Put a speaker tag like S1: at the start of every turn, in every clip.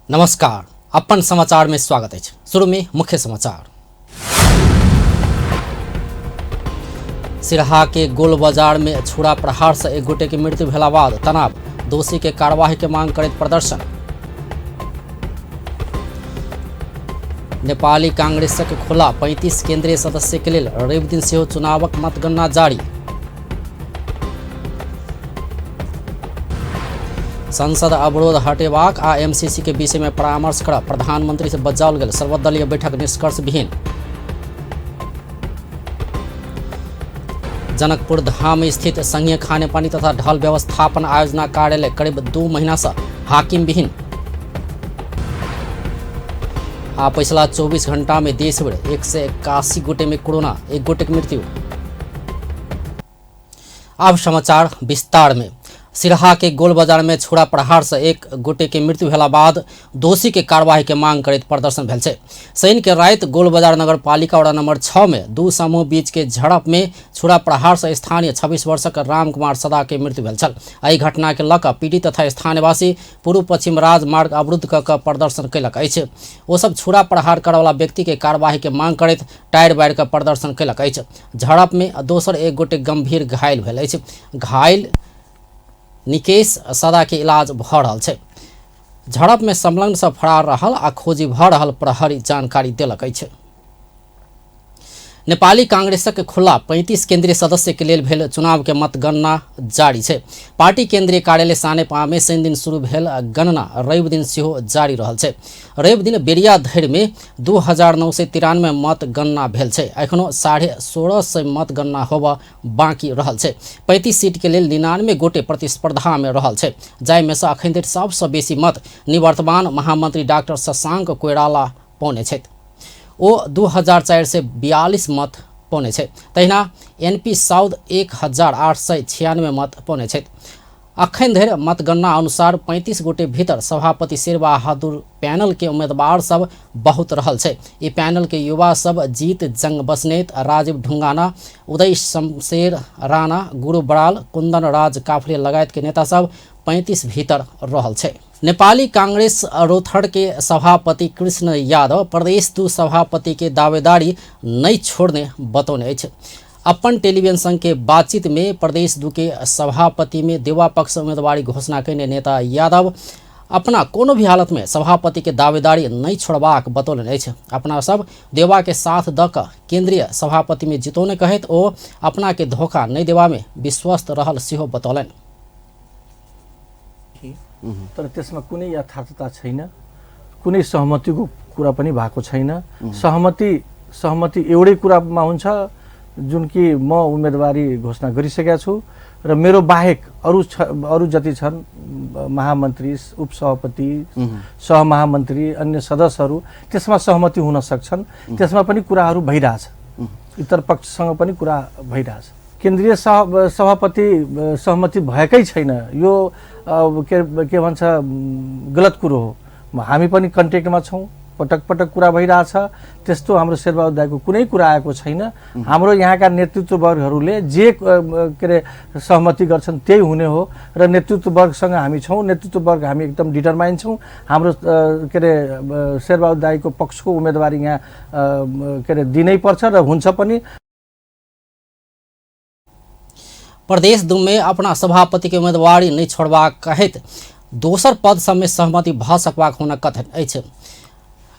S1: नमस्कार, अपन समाचार में स्वागत अछि। शुरू में मुख्य समाचार। सिरहा के गोल बाजार में छुरा प्रहार से एक गोटे के मृत्यु भेला बाद तनाव, दोषी के कार्यवाही के मांग करैत प्रदर्शन। नेपाली कांग्रेसक खुला 35 केंद्रीय सदस्य के लेल रवि दिन सेहो चुनावक मतगणना जारी। संसद अवरोध हटेबाक आ एमसीसी के विषय में परामर्श कर प्रधानमंत्री से बजाओल गेल सर्वदलीय बैठक निष्कर्ष विहीन। जनकपुर धाम स्थित संघीय खानेपानी तथा ढल व्यवस्थापन आयोजना कार्यालय करीब 2 महीना से हाकिम विहीन। आ पिछला 24 घंटा में देश भर 181 गोटे में कोरोना, 1 गोटे के मृत्यु। अब समाचार विस्तार में। सिरहा के गोल बाजार में छुरा प्रहार से एक गोटे के मृत्यु भेला बाद दोषी के कार्यवाही के मांग करैत प्रदर्शन भेल छै। शनि के राति गोल बाजार नगर पालिका वार्ड नंबर 6 में दू समूह बीच के झड़प में छुरा प्रहार से स्थानीय 26 वर्षक राम कुमार सदा के मृत्यु भेल छल। एहि घटना के लऽ कऽ पीड़ित तथा स्थानीयवासी पूर्व पश्चिम राजमार्ग अवरुद्ध कऽ कऽ प्रदर्शन कयलक अछि। ओ सब छुरा प्रहार करऽवला व्यक्ति के कार्यवाही के मांग करैत टायर बारि कऽ प्रदर्शन कयलक अछि। झड़प में दोसर एक गोटे गंभीर घायल भेल अछि। घायल निकेश सदा के इलाज भऽ रहल छै। झड़प में संलग्न से फरार रहल आ खोजी भऽ रहल प्रहरी जानकारी देलक अछि। नेपाली कांग्रेसक खुला 35 केंद्रीय सदस्य के लेल भेल चुनाव के मतगणना जारी छै। पार्टी केंद्रीय कार्यालय सानेपा में शनि दिन शुरू भेल गणना रवि दिन सेहो जारी रहल छै। रवि दिन बेरिया धरि में 2993 मतगणना भेल छै। एखनो 1650 मतगणना होबऽ बाँकी रहल छै। 35 सीट के लेल 99 गोटे प्रतिस्पर्धा में रहल छै, जाहिमे से अखन धरि सबसँ बेसी मत निवर्तमान महामंत्री डॉक्टर शशांक कोइराला पौने छथि। ओ 2442 मत पौने छै। तहिना एनपी साउद 1896 मत पौने छथि। अखन धरि मतगणना अनुसार 35 गोटे भीतर सभापति शेरबहादुर पैनल के उम्मीदवार सब बहुत रहल छै। ई पैनल के युवा सब जीत जंग बसनेत, राजीव ढुंगाना, उदय शमशेर राणा, गुरु बराल, कुंदन राज काफले लगायत के नेता सब 35 भीतर रहल छै। नेपाली कांग्रेस रौतहट के सभापति कृष्ण यादव प्रदेश 2 सभापति के दावेदारी नहीं छोड़ने बतौने अछि। अपन टेलीविजन संग के बातचीत में प्रदेश 2 के सभापति में देवा पक्ष उम्मीदवारी घोषणा कयने नेता यादव अपना कोनो भी हालत में सभापति के दावेदारी नहीं छोड़बाक बतौलनि अछि। अपना सब देवा के साथ दऽ कऽ केंद्रीय सभापति में जितौने कहैत ओ अपना के धोखा नहीं देवा में विश्वस्त रहल सेहो बतौलनि।
S2: तर त्यसमा कुनै यथार्थता छैन, कुनै सहमतिको कुरा पनि भएको छैन। सहमति एउटै कुरामा हुन्छ, जुन कि म उम्मेदवारी घोषणा गरिसकेको छु र मेरो बाहेक अरू जति छन् महामन्त्री, उपसभापति, सहमहामन्त्री, अन्य सदस्यहरू, त्यसमा सहमति हुन सक्छन्। त्यसमा पनि कुराहरू भइरहेछ, इतर पक्षसँग पनि कुरा भइरहेछ। केन्द्रीय सभापति सहमति भएकै छैन, यो के भन्छ गलत कुरो हो। हामी पनि कन्ट्याक्टमा छौँ, पटक पटक कुरा भइरहेछ। त्यस्तो हाम्रो शेरबहादुर दाईको कुनै कुरा आएको छैन। हाम्रो यहाँका नेतृत्ववर्गहरूले जे के अरे सहमति गर्छन् त्यही हुने हो र नेतृत्ववर्गसँग हामी छौँ। नेतृत्ववर्ग हामी एकदम डिटरमाइन छौँ। हाम्रो के अरे शेरबहादुर दाईको पक्षको उम्मेदवारी यहाँ के अरे दिनै पर्छ र हुन्छ पनि।
S1: प्रदेश 2 में अपना सभापति के उम्मीदवारी नहीं छोड़बाक कहैत दोसर पद सब में सहमति भऽ सकबाक हुनक कथन अछि।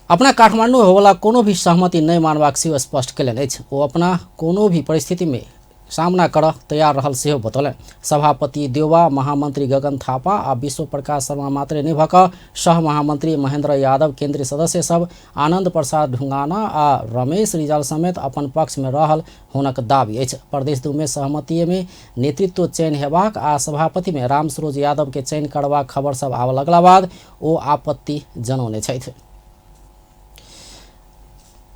S1: अपना काठमांडू होवला कोनो भी सहमति नहीं मानबाक सेहो स्पष्ट कयलनि अछि। ओ अपना कोनो भी परिस्थिति में सामना करऽ तैयार रहल सेहो बतौलनि। सभापति देउवा, महामंत्री गगन थापा आ विश्व प्रकाश शर्मा मात्रे नहि भऽ कऽ सह महामंत्री महेंद्र यादव, केंद्रीय सदस्य सब आनंद प्रसाद ढुंगाना आ रमेश रिजाल समेत अपन पक्ष में रहल हुनक दावी अछि। प्रदेश 2 में सहमति में नेतृत्व चयन हेबाक आ सभापति में रामसरोज यादव के चयन करबाक खबर सब आबऽ लगला बाद ओ आपत्ति जनौने छथि।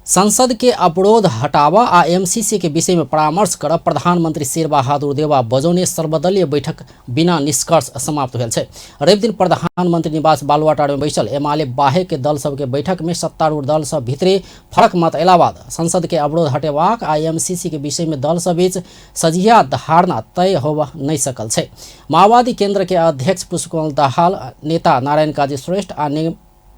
S1: संसद के अवरोध हटाबऽ आ एमसीसी के विषय में परामर्श करब प्रधानमंत्री शेरबहादुर देउवा बजौने सर्वदलीय बैठक बिना निष्कर्ष समाप्त भेल छै। रवि दिन प्रधानमंत्री निवास बालुवाटार में बैसल एमाले बाहेक के दल सब के बैठक में सत्तारूढ़ दल सब भीतरे फरक मत अयला बाद संसद के अवरोध हटेबाक आ एमसीसी के विषय में दल सब बीच सजिया धारणा तय होबऽ नहीं सकल छै। माओवादी केंद्र के अध्यक्ष पुष्पकमल दाहाल, नेता नारायण काजी श्रेष्ठ आ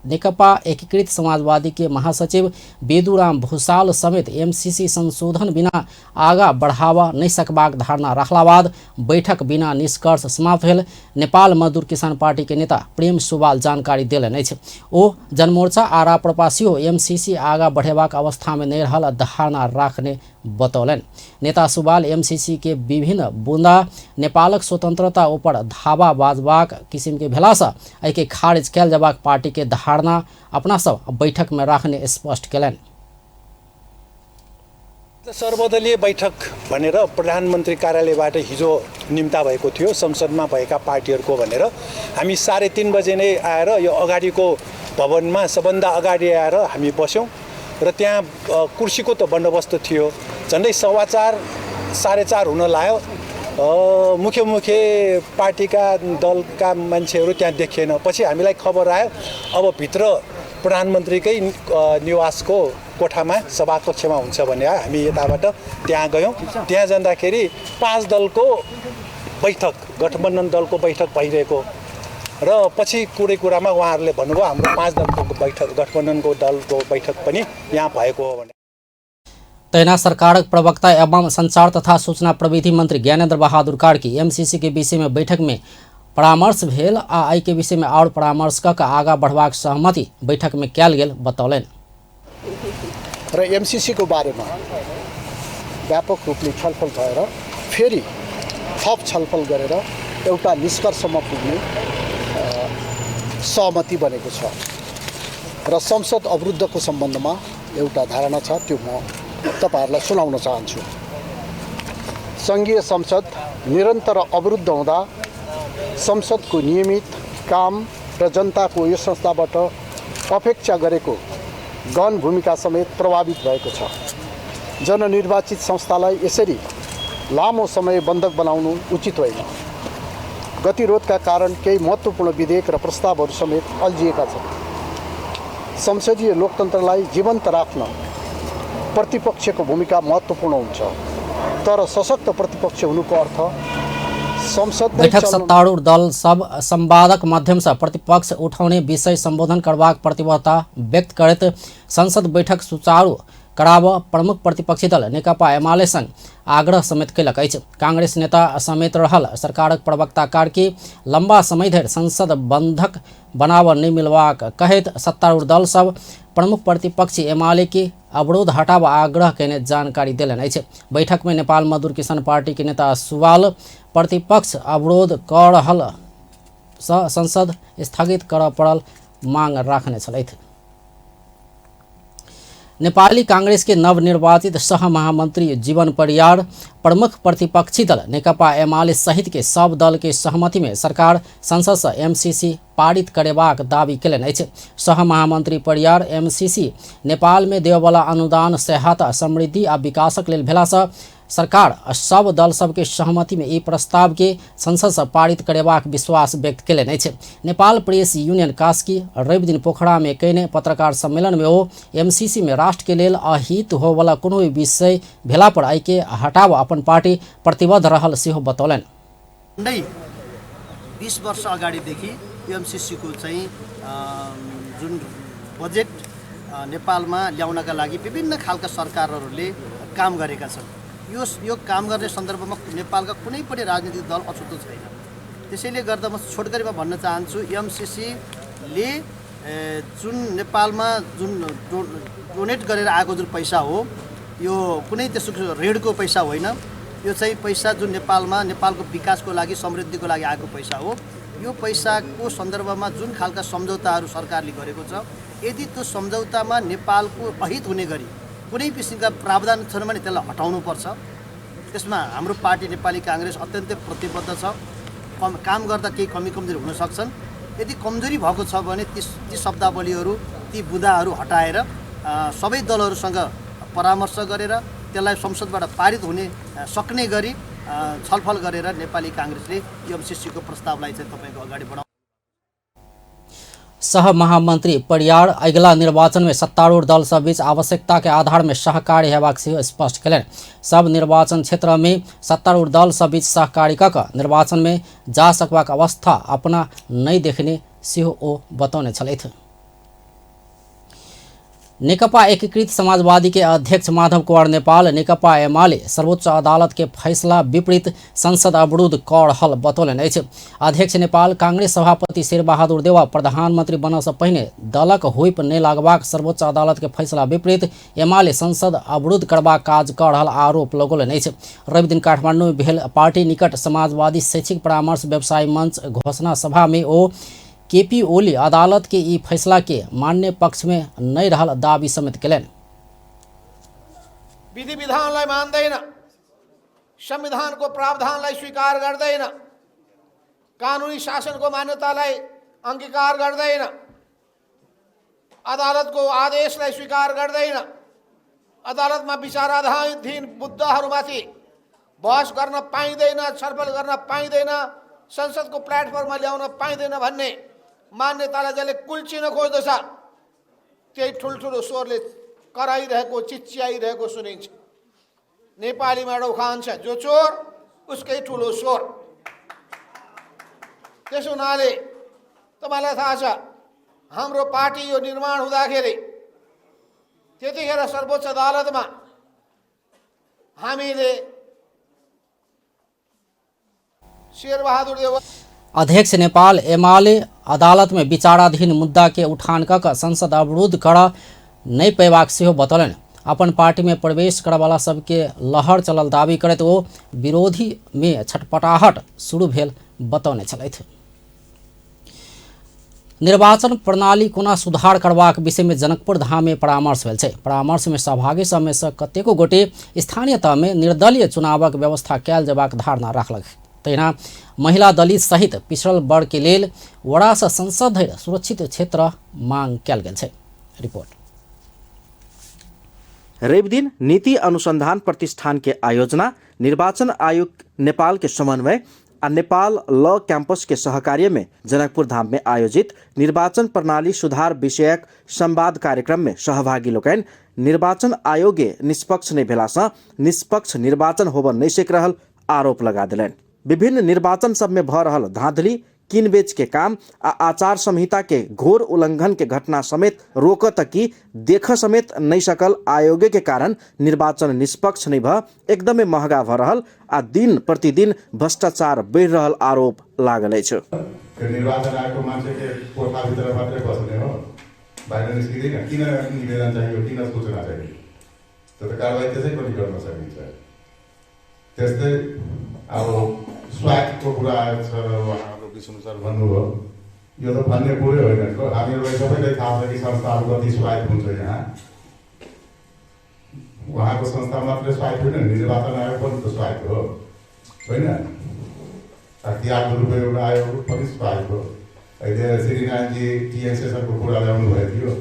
S1: नेकपा एकीकृत समाजवादी के महासचिव बेदुराम भूषाल समेत एमसीसी संशोधन बिना आगा बढ़ावा नहीं सकबाक धारणा रखला बाद बैठक बिना निष्कर्ष समाप्त भेल नेपाल मजदूर किसान पार्टी के नेता प्रेम सुवाल जानकारी देलनि अछि। ओ जनमोर्चा आ राप्रपा सेहो एमसीसी आगा बढ़ेबाक अवस्था में नहि रहल धारणा राखने बतौलनि। नेता सुवाल एमसीसी के विभिन्न बुंदा नेपालक स्वतंत्रता ऊपर धावा बाजबाक किसिम के भेलासँ एहिके खारिज कयल जयबाक पार्टी के धारणा अपना सब बैठक में राखने स्पष्ट कयलनि।
S3: सर्वदलीय बैठक भनेर प्रधानमन्त्री कार्यालयबाट हिजो निम्ता भएको थियो संसदमा भएका पार्टीहरूको भनेर। हामी 3:30 बजे नै आएर यो अगाडिको भवनमा सबभन्दा अगाडि आएर हामी बस्यौँ र त्यहाँ कुर्सीको त बन्दोबस्त थियो। झन्डै 4:15 4:30 हुन लाग्यो। मुख्य मुख्य पार्टीका दलका मान्छेहरू त्यहाँ देखिएन। पछि हामीलाई खबर आयो अब भित्र प्रधानमन्त्रीकै निवासको कोठामा सभाकक्षमा हुन्छ भन्ने आयो। हामी यताबाट त्यहाँ गयौँ। त्यहाँ जाँदाखेरि 5 दलको बैठक, गठबन्धन दलको बैठक भइरहेको र पछि कुरै कुरामा उहाँहरूले भन्नुभयो हाम्रो 5 दलको बैठक, गठबन्धनको दलको बैठक पनि यहाँ भएको हो भने।
S1: तहिना सरकारक प्रवक्ता एवं संचार तथा सूचना प्रविधि मंत्री ज्ञानेन्द्र बहादुर कार्की एमसीसी के विषय में बैठक में परामर्श भेल आ एहि के विषय में और परामर्श क आगा बढ़बाक सहमति बैठक में कयल गेल बतौलनि।
S4: र एमसीसी को बारेमा व्यापक रूपले छलफल भएर फेरि थप छलफल गरेर एउटा निष्कर्षमा पुग्ने सहमति बनेको छ र संसद अवरुद्धको सम्बन्धमा एउटा धारणा छ, त्यो म तपाईहरुलाई सुनाउन चाहन्छु। संघीय संसद निरन्तर अवरुद्ध हुँदा संसदको नियमित काम र जनताको यो संस्थाबाट अपेक्षा गरेको गहन भूमिका समेत प्रभावित भएको छ। जननिर्वाचित संस्थालाई यसरी लामो समय बन्धक बनाउनु उचित होइन। गतिरोधका कारण केही महत्त्वपूर्ण विधेयक र प्रस्तावहरू समेत अल्झिएका छन्। संसदीय लोकतन्त्रलाई जीवन्त राख्न प्रतिपक्षको भूमिका महत्त्वपूर्ण हुन्छ, तर सशक्त प्रतिपक्ष हुनुको अर्थ संसद
S1: बैठक सत्तारूढ़ दल सब संवादक माध्यम से प्रतिपक्ष उठौने विषय संबोधन करबाक प्रतिबद्धता व्यक्त करैत संसद बैठक सुचारू कराब प्रमुख प्रतिपक्षी दल नेकपा एमाले संग आग्रह समेत कयलक अछि। कांग्रेस नेता समेत रहल सरकारक प्रवक्ता कार्की लंबा समय धरि संसद बंधक बनाव नहि मिलबाक कहैत सत्तारूढ़ दल सब प्रमुख प्रतिपक्षी एमाले के अवरोध हटाब आग्रह कयने जानकारी देलनि अछि। बैठक में नेपाल मजदूर किसान पार्टी के नेता सुवाल प्रतिपक्ष अवरोध कऽ रहल संसद स्थगित करऽ पड़ल मांग राखने छलथि। नेपाली कांग्रेस के नवनिर्वाचित सह महामंत्री जीवन परियार प्रमुख प्रतिपक्षी दल नेकपा एमाले सहित के सब दल के सहमति में सरकार संसद से एमसीसी पारित करेबाक दावी कयलनि अछि। सह महामंत्री परियार एमसीसी नेपाल में देववाला अनुदान सहायता समृद्धि आ विकासक लेल भेलासँ सरकार सब दल सबके सहमति में ई प्रस्ताव के संसद से पारित करेबाक विश्वास व्यक्त कयलनि अछि। नेपाल प्रेस यूनियन कास्की रवि दिन पोखरा में कयने पत्रकार सम्मेलन में ओ एमसीसी में राष्ट्र के लेल अहित होवला कोनो विषय भेला पर एहिके हटाव अपन पार्टी प्रतिबद्ध रहल सेहो बतौलनि।
S5: झन्डै 20 वर्ष अगाडिदेखि एमसीसी को चाहिँ जुन बजेट नेपालमा ल्याउनका लागि विभिन्न खालका सरकारहरूले काम गरेका छन्। यो काम गर्ने सन्दर्भमा नेपालका कुनै पनि राजनीतिक दल अछुतो छैन। त्यसैले गर्दा म छोटकरीमा भन्न चाहन्छु, एमसीसीले जुन नेपालमा जुन डोनेट गरेर आएको जुन पैसा हो, यो कुनै त्यसको ऋणको पैसा होइन। यो चाहिँ पैसा जुन नेपालमा नेपालको विकासको लागि समृद्धिको लागि आएको पैसा हो। यो पैसाको सन्दर्भमा जुन खालका सम्झौताहरू सरकारले गरेको छ, यदि त्यो सम्झौतामा नेपालको अहित हुने गरी कुनै किसिमका प्रावधान छन् भने त्यसलाई हटाउनुपर्छ। त्यसमा हाम्रो पार्टी नेपाली काङ्ग्रेस अत्यन्तै प्रतिबद्ध छ। काम गर्दा केही कमी कमजोरी हुन सक्छन्। यदि कमजोरी भएको छ भने ती शब्दावलीहरू, ती बुँदाहरू हटाएर सबै दलहरूसँग परामर्श गरेर त्यसलाई संसदबाट पारित हुने सक्ने गरी छलफल गरेर नेपाली काङ्ग्रेसले एमसीसीको प्रस्तावलाई चाहिँ तपाईँको अगाडि बढाउँ।
S1: सह महामंत्री परियार अगिला निर्वाचन में सत्तारूढ़ दल सब बीच आवश्यकता के आधार में सहकार्य हेबाक सेहो स्पष्ट कयलनि। सब निर्वाचन क्षेत्र में सत्तारूढ़ दल सब बीच सहकार्य कऽ निर्वाचन में जा सकबाक अवस्था अपना नहि देखने सेहो ओ बतौने छलथि। नेकपा एकीकृत समाजवादी के अध्यक्ष माधव कुमार नेपाल नेकपा एमाले सर्वोच्च अदालत के फैसला विपरीत संसद अवरुद्ध कऽ रहल बतौलनि अछि। अध्यक्ष नेपाल कांग्रेस सभापति शेरबहादुर देउवा प्रधानमंत्री बनऽ सँ पहिने दलक हुइप नहि लागबाक सर्वोच्च अदालत के फैसला विपरीत एमाले संसद अवरुद्ध करबाक काज कऽ रहल आरोप लगौलनि अछि। रविदिन काठमांडू में भेल पार्टी निकट समाजवादी शैक्षिक परामर्श व्यवसायी मंच घोषणा सभा में ओ केपी ओली अदालत के ई फैसला के मान्य पक्ष में नहीं रहल दावी समेत केलनि।
S6: विधि विधानलाई मान्दैन, संविधानको प्रावधानलाई स्वीकार गर्दैन, कानुनी शासनको मान्यतालाई अङ्गीकार गर्दैन, अदालतको आदेशलाई स्वीकार गर्दैन, अदालतमा विचाराधीन मुद्दाहरूमाथि बहस गर्न पाइँदैन, छलफल गर्न पाइँदैन, संसदको प्लेटफर्ममा ल्याउन पाइँदैन भन्ने मान्यतालाई जसले कुल्चिन खोज्दछ त्यही ठुल्ठुलो स्वरले कराइरहेको, चिच्याइरहेको सुनिन्छ। नेपालीमा एउटा उखान छ, जो चोर उसकै ठुलो स्वर। त्यसो हुनाले तपाईँलाई थाहा छ, हाम्रो पार्टी यो निर्माण हुँदाखेरि त्यतिखेर सर्वोच्च अदालतमा हामीले शेरबहादुर देउवा
S1: अध्यक्ष नेपाल एमाले अदालत में विचाराधीन मुद्दा के उठान कऽ संसद अवरुद्ध करऽ नहि पेबाक सेहो बतौलनि। अपन पार्टी में प्रवेश करऽवला सबके लहर चलल दावी करैत ओ विरोधी में छटपटाहट शुरू भेल बतौने छलथि। निर्वाचन प्रणाली कोना सुधार करबाक विषय में जनकपुर धाम में परामर्श भेल छै। परामर्श में सहभागी सबमे सँ कतेको गोटे स्थानीय तह में निर्दलीय चुनावक व्यवस्था कयल जेबाक धारणा राखलक। तहिना महिला, दलित सहित पिछड़ल वर्ग के लेल वड़ा सँ संसद धरि सुरक्षित क्षेत्र मांग कयल गेल छै। रिपोर्ट।
S7: रविदिन नीति अनुसंधान प्रतिष्ठान के आयोजना निर्वाचन आयोग नेपाल के समन्वय आ नेपाल लॉ कैंपस के सहकार्य में जनकपुर धाम में आयोजित निर्वाचन प्रणाली सुधार विषयक संवाद कार्यक्रम में सहभागी लोकनि निर्वाचन आयोगे निष्पक्ष नहि भेला सँ निष्पक्ष निर्वाचन होबऽ नहि सकि रहल आरोप लगा देलनि। विभिन्न निर्वाचन सब में भऽ रहल धांधली, किनबेच के काम आ आचार संहिता के घोर उल्लंघन के घटना समेत रोक तक कि देख समेत नहीं सकल आयोगे के कारण निर्वाचन निष्पक्ष नहीं भ एकदमै महंगा भ रहल आ दिन प्रतिदिन भ्रष्टाचार बढ़ि रहल आरोप लागल अछि।
S8: निर्वाचन आयोगको मान्छे के कोठाभित्र मात्रै बस्ने हो, बाहिर निस्किँदैन। किन निवेदन चाहियो, किन सूचना चाहियो, त्यो त कारवाही त्यसै पनि गर्न सकिन्छ। त्यस्तै अब स्वायत्तको कुरा आएको छ, उहाँहरू विष्णु सर भन्नुभयो, यो त भन्ने कुरै होइन। हामीहरूलाई सबैलाई थाहा छ कि संस्थाहरू कति स्वायत्त हुन्छ। यहाँ उहाँको संस्था मात्रै स्वायत्त होइन, निर्वाचन आयोग पनि त स्वायत्त हो, होइन? अख्तियार दुरुपयोग आयोग पनि स्वायत्त हो। अहिले श्रीनारायणजी टिएन सेसनको कुरा ल्याउनु भएको थियो,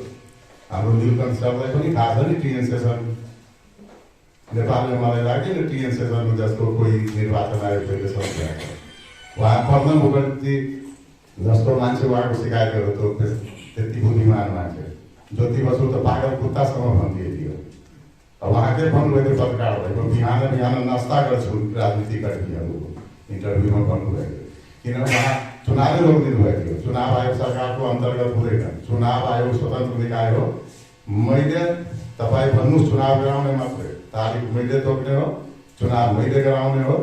S8: हाम्रो नीलकण्ठ सरलाई पनि थाहा छ नि टिएन सेसन। नेपालमा मलाई लाग्दैन टिएन सेसन जस्तो कोही निर्वाचन आयोग अहिलेसम्म भएको। उहाँ प्रणब मुखर्जी जस्तो मान्छे उहाँको शिकायतहरू त त्यति बुद्धिमान मान्छे, ज्योति बसु त पागल कुत्तासम्म भनिदिए थियो। उहाँकै भन्नुभएको थियो पत्रकारहरूलाई, म बिहान बिहान नास्ता गर्छु राजनीतिक कर्मीहरूको इन्टरभ्यूमा भन्नुभएको थियो। किनभने उहाँ चुनावै रोकिदिनु भएको थियो। चुनाव आयोग सरकारको अन्तर्गत हुँदैन, चुनाव आयोग स्वतन्त्र निकाय हो। मैले तपाईँ भन्नुहोस् चुनाव गराउने मात्रै, तारिक मैले तोक्ने हो, चुनाव मैले गराउने हो।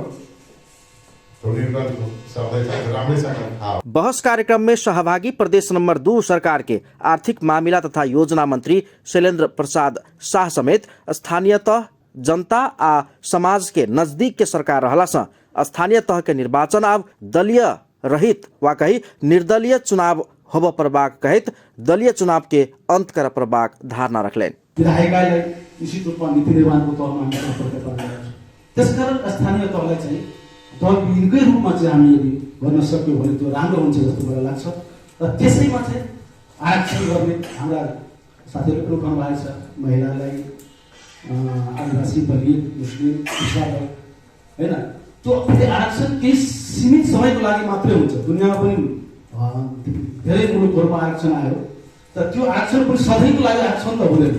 S7: बहस कार्यक्रम में सहभागी प्रदेश नंबर 2 सरकार के आर्थिक मामिला तथा योजना मंत्री शैलेन्द्र प्रसाद शाह समेत स्थानीय तह जनता आ समाज के नजदीक के सरकार रहला सँ स्थानीय तह के निर्वाचन आब दलीय रहित वा कही निर्दलीय चुनाव होबऽ पड़बाक कहैत दलीय चुनाव के अंत करऽ पड़बाक धारणा रखलनि।
S9: विधायिकालाई निश्चित रूपमा नीति निर्माणको तहमा हामी सम्पर्क पार्न। त्यसकारण स्थानीय तहलाई चाहिँ दलविहीनकै रूपमा चाहिँ हामी यदि गर्न सक्यौँ भने त्यो राम्रो हुन्छ जस्तो मलाई लाग्छ। र त्यसैमा चाहिँ आरक्षण गर्ने हाम्रा साथीहरूले पनि उठाउनु भएको छ, महिलालाई, आदिवासी, दलित, मुस्लिम, पिछडा वर्ग, होइन? त्यो फेरि आरक्षण केही सीमित समयको लागि मात्रै हुन्छ। दुनियाँमा पनि धेरै मुलुकहरूमा आरक्षण आयो, तर त्यो आरक्षण पनि सधैँको लागि आरक्षण त हुँदैन।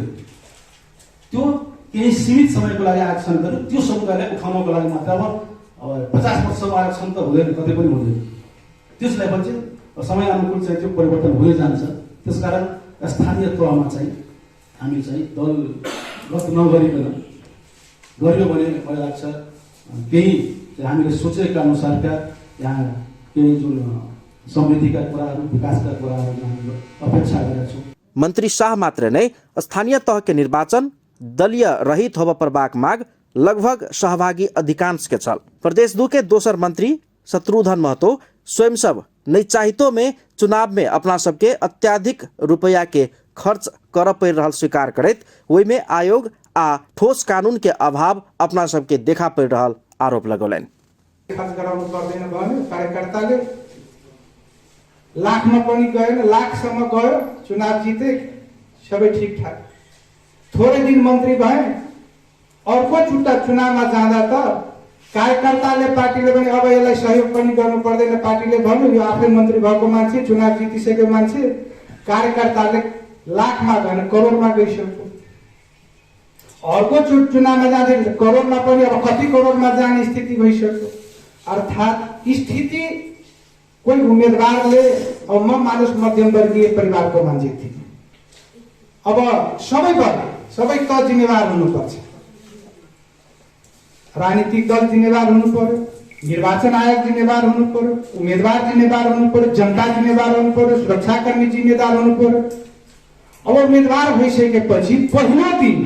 S9: त्यो केही सीमित समयको लागि आरक्षण गर्यो, त्यो समुदायलाई उठाउनको लागि मात्र। अब 50 वर्षको आरक्षण त हुँदैन, कतै पनि हुँदैन। त्यसलाई पनि चाहिँ समयानुकूल चाहिँ त्यो परिवर्तन हुँदै जान्छ। त्यसकारण स्थानीय तहमा चाहिँ हामी चाहिँ दलगत नगरिकन गऱ्यो भने मलाई लाग्छ केही हामीले सोचेका अनुसारका यहाँ केही जुन समृद्धिका कुराहरू, विकासका कुराहरू हामीले अपेक्षा गरेका छौँ।
S7: मन्त्री शाह मात्र नै स्थानीय तह के निर्वाचन दलीय रहित होब परबाक माग लगभग सहभागी अधिकांश के छल। प्रदेश 2 के दोसर मंत्री शत्रुघ्न महतो स्वयं सब नहीं चाहितो में चुनाव में अपना सबके अत्याधिक रुपया के खर्च कर पड़ि रहल स्वीकार करैत ओहिमे आयोग आ ठोस कानून के अभाव अपना सबके देखा पड़ि रहल आरोप लगौलनि।
S10: खर्च गराउनु पर्दैन भन्यो कार्यकर्ताले, लाखमा पनि गएन, लाखसम्म गयो, चुनाव जिते, सबै ठिकठाक। थोरै दिन मन्त्री भए, अर्को चुट्टा चुनावमा जाँदा त कार्यकर्ताले पार्टीले पनि अब यसलाई सहयोग पनि गर्नु पर्दैन पार्टीले भन्यो, यो आफै मन्त्री भएको मान्छे, चुनाव जितिसकेको मान्छे, कार्यकर्ताले लाखमा गएन करोडमा गइसक्यो। अर्को चुनावमा जाँदाखेरि करोडमा पनि अब कति करोडमा जाने स्थिति भइसक्यो। अर्थात् स्थिति कोही उम्मेदवारले, अब म मानुस मध्यमवर्गीय परिवारको मान्छे थिएँ, अब सबै वर्ग सबै तह जिम्मेवार हुनुपर्छ, राजनीतिक दल जिम्मेवार हुनु पर्यो, निर्वाचन आयोग जिम्मेवार हुनु पर्यो, उम्मेदवार जिम्मेवार हुनु पर्यो, जनता जिम्मेवार हुनु पर्यो, सुरक्षाकर्मी जिम्मेदार हुनु पर्यो। अब उम्मेदवार भइसकेपछि पहिलो दिन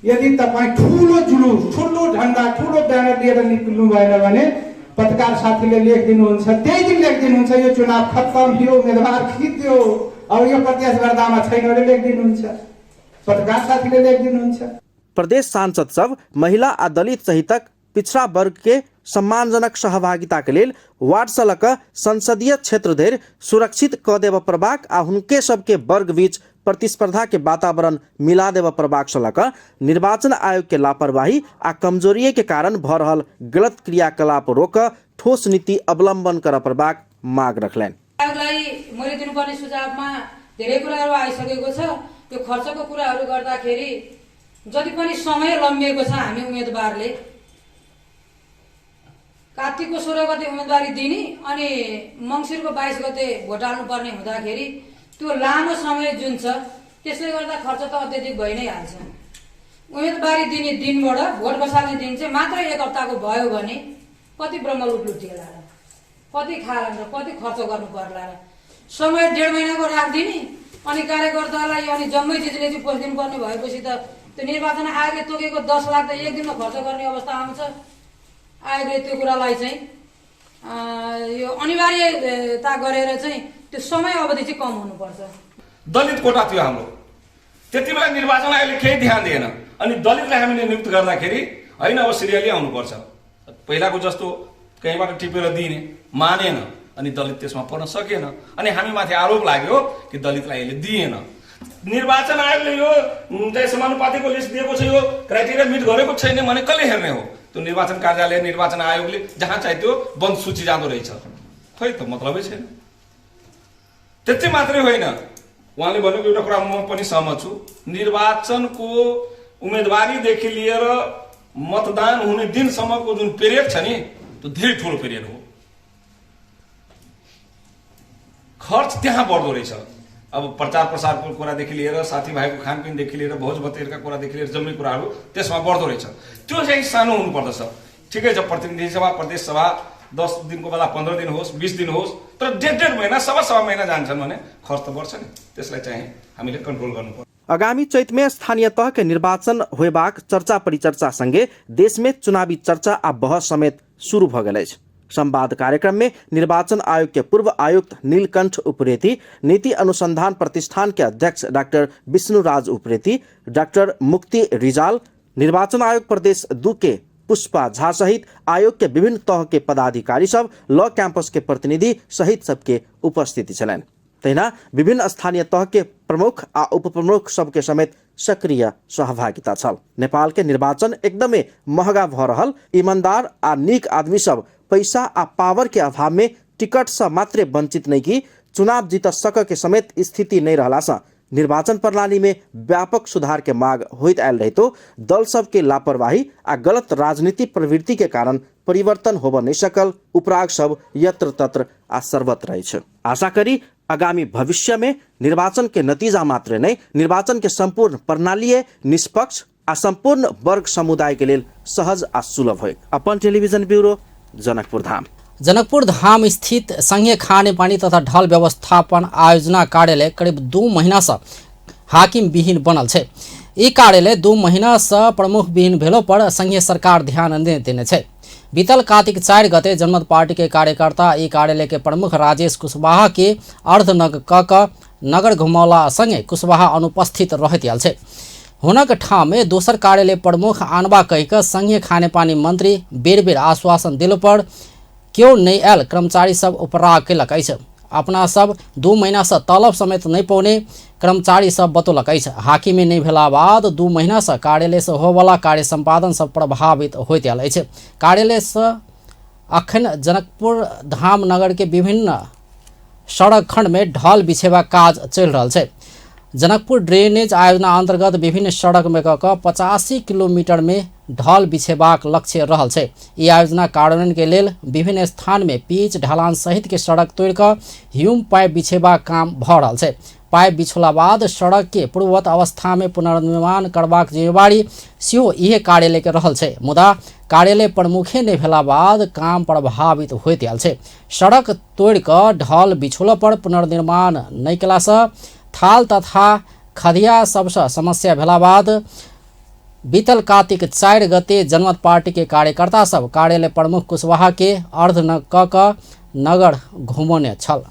S10: यदि तपाईँ ठुलो जुलुस, ठुलो झन्डा, ठुलो ब्यानर लिएर निक्लिनु भएन भने पत्रकार साथीले लेखिदिनुहुन्छ, त्यही दिन लेखिदिनुहुन्छ यो चुनाव खत्तम, यो उम्मेदवार खिच्यो, अब यो प्रतिस्पर्धामा छैन भने लेखिदिनुहुन्छ, पत्रकार साथीले लेखिदिनुहुन्छ।
S7: प्रदेश सांसद सब महिला आ दलित सहितक पिछड़ा वर्ग के सम्मानजनक सहभागिता के लेल वार्ड सँ लऽ कऽ संसदीय क्षेत्र धरि सुरक्षित कऽ देबऽ पड़बाक आ हुनके सबके वर्ग बीच प्रतिस्पर्धा के वातावरण मिला देबऽ पड़बाक सँ लऽ कऽ निर्वाचन आयोग के लापरवाही आ कमजोरिये के कारण भऽ रहल गलत क्रियाकलाप रोक ठोस नीति अवलंबन करऽ पड़बाक माग रखलनि।
S11: आयोगलाई मैले दिनुपर्ने सुझावमा धेरै कुराहरू आइसकेको छ। त्यो खर्चको कुराहरू गर्दाखेरि जति पनि समय लम्बिएको छ, हामी उम्मेदवारले कार्तिकको 16 गते उम्मेदवारी दिने अनि मङ्सिरको 22 गते भोट हाल्नुपर्ने हुँदाखेरि त्यो लामो समय जुन छ त्यसले गर्दा खर्च त अत्यधिक भइ नै हाल्छ। उम्मेदवारी दिने दिनबाट भोट बसाल्ने दिन चाहिँ मात्र एक हप्ताको भयो भने कति ब्रह्म लुटलुटिएला र कति खाला र कति खर्च गर्नु पर्ला र समय 1.5 महिनाको राखिदिने अनि कार्यकर्तालाई अनि जम्मै चिजले चाहिँ पस्दिनु पर्ने भएपछि त त्यो निर्वाचन आयोगले तोकेको 10 लाख त एक दिनमा खर्च गर्ने अवस्था आउँछ। आयोगले त्यो कुरालाई चाहिँ यो अनिवार्यता गरेर चाहिँ त्यो समय अवधि चाहिँ कम हुनुपर्छ।
S12: दलित कोटा थियो हाम्रो, त्यति बेला निर्वाचन आयोगले केही ध्यान दिएन अनि दलितलाई हामीले नियुक्त गर्दाखेरि होइन अब सिरियली आउनुपर्छ, पहिलाको जस्तो कहीँबाट टिपेर दिने मानेन अनि दलित त्यसमा पर्न सकेन अनि हामी माथि आरोप लाग्यो कि दलितलाई यसले दिएन। निर्वाचन आयोगले यो चाहिँ समानुपातिको लिस्ट दिएको छ, यो क्राइटेरिया मिट गरेको छैन भने कसले हेर्ने हो? त्यो निर्वाचन कार्यालय, निर्वाचन आयोगले जहाँ चाहे त्यो बन्द सूची जाँदो रहेछ, खै त मतलबै छैन। त्यति मात्रै होइन, उहाँले भनेको एउटा कुरा म पनि सहमत छु, निर्वाचनको उम्मेदवारीदेखि लिएर मतदान हुने दिनसम्मको जुन पिरियड छ नि त्यो धेरै ठुलो पिरियड हो, खर्च त्यहाँ बढ्दो रहेछ। अब प्रचार प्रसारको कुरादेखि लिएर साथीभाइको खानपिनदेखि लिएर भोज भतेरका कुरादेखि लिएर जम्मै कुराहरू त्यसमा बढ्दो रहेछ, त्यो चाहिँ सानो हुनुपर्दछ। ठिकै छ, प्रतिनिधि सभा प्रदेश सभा 10 दिनको बेला 15 दिन होस् 20 दिन होस्, तर 1.5 महिना 1.25 महिना जान्छन् भने खर्च त बढ्छ नि, त्यसलाई चाहिँ हामीले कन्ट्रोल गर्नुपर्छ।
S7: आगामी चैत में स्थानीय तह के निर्वाचन होयबाक चर्चा परिचर्चा संगे देश में चुनावी चर्चा आ बहस समेत शुरू भ गेल अछि। संवाद कार्यक्रम में निर्वाचन आयोग के पूर्व आयुक्त नीलकंठ उप्रेती, नीति अनुसंधान प्रतिष्ठान के अध्यक्ष डॉक्टर विष्णुराज उप्रेती, डॉक्टर मुक्ति रिजाल, निर्वाचन आयोग प्रदेश 2 के पुष्पा झा सहित आयोग के विभिन्न तह के पदाधिकारी सब, लॉ कैंपस के प्रतिनिधि सहित सबके उपस्थिति छलनि। तहिना विभिन्न स्थानीय तह के प्रमुख आ उपप्रमुख सबके समेत सक्रिय सहभागिता छल। नेपाल के निर्वाचन एकदमै महंगा भ रहल, ईमानदार आ नीक आदमी सब पैसा आ पावर के अभाव में टिकट से मात्रे वंचित नहीं की चुनाव जीत सक के समेत स्थिति नहीं रहला से निर्वाचन प्रणाली में व्यापक सुधार के मांग होइत आयल रहितो दल सब के लापरवाही आ गलत राजनीति प्रवृत्ति के कारण परिवर्तन होब नहीं सकल उपराग सब यत्र तत्र आ सर्वत्र अछि। आशा करी आगामी भविष्य में निर्वाचन के नतीजा मात्र नै निर्वाचन के सम्पूर्ण प्रणालीय निष्पक्ष आ सम्पूर्ण वर्ग समुदाय के लेल सहज आ सुलभ होय। अपन टेलिभिजन ब्यूरो, जनकपुर धाम।
S1: जनकपुर धाम स्थित संघीय खानेपानी तथा ढल व्यवस्थापन आयोजना कार्यालय करीब 2 महीना से हाकिम विहीन बनल छै। ई कार्यालय 2 महीना से प्रमुख विहीन भेलो पर संघीय सरकार ध्यान नहि देने छै। बीतल कार्तिक 4 गते जनमत पार्टी के कार्यकर्ता ई कार्यालय के प्रमुख राजेश कुशवाहा के अर्धनग क नगर घुमौला संगे कुशवाहा अनुपस्थित रहैत आयल छै। हुनक ठाममे दोसर कार्यालय प्रमुख आनबा कहि कऽ संघीय खानेपानी मंत्री बेर बेर आश्वासन दिलो पर क्यों नहीं आयल कर्मचारी सब उपराग कयलक अछि। अपना सब 2 महीना से तलब समेत नहीं पौने कर्मचारी सब बतौलक अछि। हाकिमी नहीं भेला बाद 2 महीना से कार्यालय से होवला कार्य संपादन सब प्रभावित होइत आयल अछि। कार्यालय से अखन जनकपुर धाम नगर के विभिन्न सड़क खंड में ढल बिछेबा काज चलि रहल छै। जनकपुर ड्रेनेज आयोजना अंतर्गत विभिन्न सड़क में कऽ 85 किलोमीटर में ढल बिछेबाक लक्ष्य रहल छै। ई आयोजना कार्यान्वयन के लेल विभिन्न स्थान में पीच ढलान सहित के सड़क तोड़ कऽ ह्यूम पाइप बिछेबाक काम भऽ रहल छै। पाइप बिछोला बाद सड़क के पूर्ववत अवस्था में पुनर्निर्माण करबाक जिम्मेवारी सेहो इहे कार्यालय के रहल छै। मुदा कार्यालय प्रमुखे नहि भेला बाद काम प्रभावित होइत आयल छै। सड़क तोड़ कऽ ढल बिछोला पर पुनर्निर्माण नहि केलासँ थाल तथा खदिया सबसँ समस्या भेला बाद बीतल कार्तिक 4 गते जनमत पार्टी के कार्यकर्ता सब कार्यालय प्रमुख कुशवाहा के अर्धनग कऽ नगर घुमौने छल।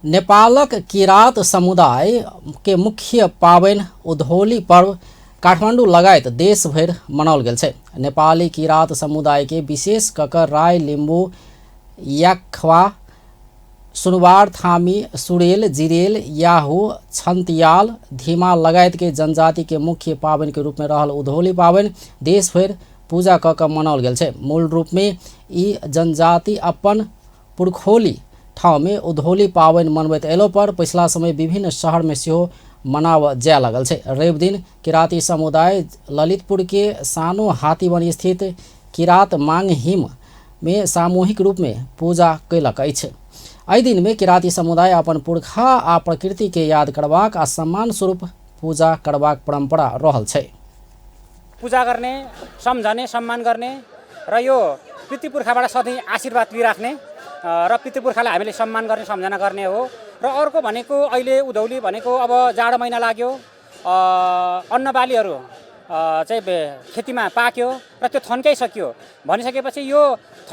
S1: नेपालक किरात समुदाय के मुख्य पाबनि उधौली पर्व काठमाडौँ लगायत देशभरि मनाओल गेल छै। नेपाली किरात समुदाय के विशेष कऽ कऽ राई, लिम्बू, याख्वा, सुनवार, थामी, सुरेल, जिरेल, याहू, छंतियाल, धीमा लगायत के जनजाति के मुख्य पाबनि के रूप में रहल उधौली पाबनि देशभरि पूजा कऽ कऽ मनाओल गेल छै। मूल रूप में ई जनजाति अपन पुरखौली ठाउँ में उधौली पाबनि मनबैत अयलो पर पछिला समय विभिन्न शहर में सेहो मनावऽ जाय लगल छै। रवि दिन किराती समुदाय ललितपुर के सानो हाथीवन स्थित किरात मांगहिम में सामूहिक रूप में पूजा कयलक अछि। एहि दिन में किराती समुदाय अपन पुरखा आ प्रकृति के याद करबाक आ सम्मान स्वरूप पूजा करबाक परंपरा रहल छै।
S13: पूजा गर्ने, सम्झने, सम्मान गर्ने र यो पितृपुर्खाबाट सधैँ आशीर्वाद लिइराख्ने र पितृपुर्खालाई हामीले सम्मान गर्ने, सम्झना गर्ने हो। र अर्को भनेको अहिले उधौली भनेको अब जाडो महिना लाग्यो, अन्नबालीहरू चाहिँ खेतीमा पाक्यो र त्यो थन्क्याइसक्यो। भनिसकेपछि यो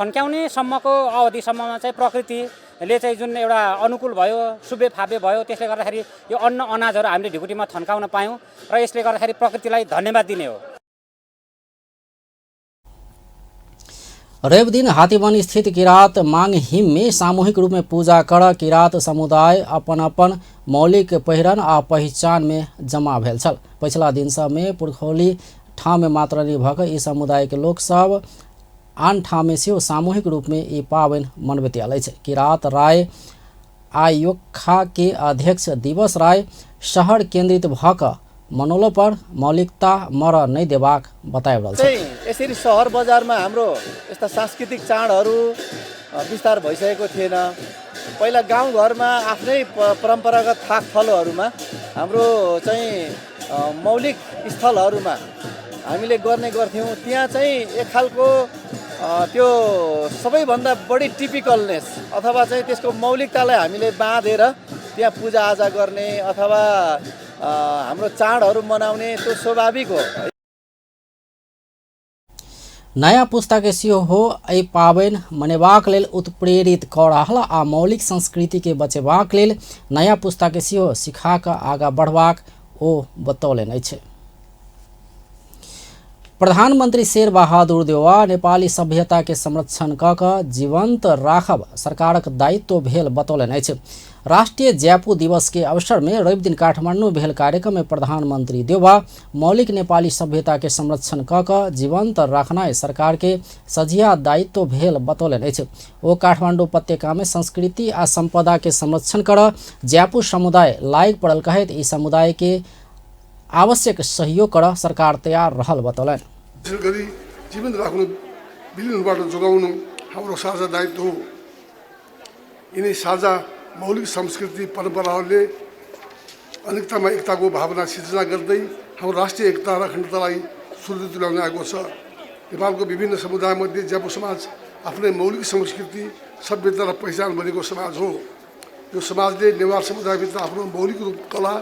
S13: थन्क्याउने सम्मको अवधिसम्ममा चाहिँ प्रकृतिले चाहिँ जुन एउटा अनुकूल भयो, सुबे फाबे भयो, त्यसले गर्दाखेरि यो अन्न अनाजहरू हामीले ढिकुटीमा थन्काउन पायौँ र यसले गर्दाखेरि प्रकृतिलाई धन्यवाद दिने हो।
S1: रवि दिन हाथीवन स्थित किरात मांगहिम में सामूहिक रूप में पूजा कर किरात समुदाय अपन अपन मौलिक पहिरन आ पहिचान में जमा भेल छल। पछिला दिन सब में पुरखौली ठाउँ में मात्र नहि भऽ कऽ ई समुदाय के लोक सब आन ठाउँ में सेहो सामूहिक रूप में ई पाबनि मनबैत आयल अछि। किरात राय आयोखा के अध्यक्ष दिवस राय शहर केन्द्रित भऽ कऽ मनौलो पर मौलिकता मर नहि देबाक बताबि रहल छै।
S14: यसरी सहर बजारमा हाम्रो यस्ता सांस्कृतिक चाडहरू विस्तार भइसकेको थिएन। पहिला गाउँघरमा आफ्नै परम्परागत थाक थलोहरूमा हाम्रो चाहिँ मौलिक स्थलहरूमा हामीले गर्ने गर्थ्यौँ। त्यहाँ चाहिँ एक खालको त्यो सबैभन्दा बढी टिपिकलनेस अथवा चाहिँ त्यसको मौलिकतालाई हामीले बाँधेर त्यहाँ पूजाआजा गर्ने अथवा हाम्रो चाडहरू मनाउने त्यो स्वाभाविक हो।
S1: नयाँ पुस्ता के सेहो एहि पाबनि मनेबाक लेल उत्प्रेरित कऽ रहल आ मौलिक संस्कृति के बचेबाक लेल नयाँ पुस्ता के सेहो सिखा कऽ आगाँ बढ़बाक ओ बतौलनि अछि। प्रधानमन्त्री शेरबहादुर देउवा नेपाली सभ्यता के संरक्षण कऽ कऽ जीवन्त राखब सरकारक दायित्व भेल बतौलनि अछि। राष्ट्रिय ज्यापु दिवस के अवसर में रवि दिन काठमाडौँ भेल कार्यक्रम में प्रधानमन्त्री देउवा मौलिक नेपाली सभ्यता के संरक्षण कऽ कऽ जीवन्त राखनाइ सरकार के सझिया दायित्व भेल बतौलनि अछि। ओ काठमाडौँ उपत्यका में संस्कृति आ सम्पदा के संरक्षण कर ज्यापु समुदाय लायक पड़ल कहैत ई समुदाय के आवश्यक सहयोग कर सरकार तैयार रहल बतौलनि।
S15: गरी जीवन्त राख्नु, विलीनबाट जोगाउनु हाम्रो साझा दायित्व हो। यिनै साझा मौलिक संस्कृति परम्पराहरूले अनेकतामा एकताको भावना सिर्जना गर्दै हाम्रो राष्ट्रिय एकता र अखण्डतालाई सुदृढ तुल्याउन आएको छ। नेपालको विभिन्न समुदायमध्ये ज्यापु समाज आफ्नै मौलिक संस्कृति, सभ्यता र पहिचान बनेको समाज हो। यो समाजले नेवार समुदायभित्र आफ्नो मौलिक रूप, कला,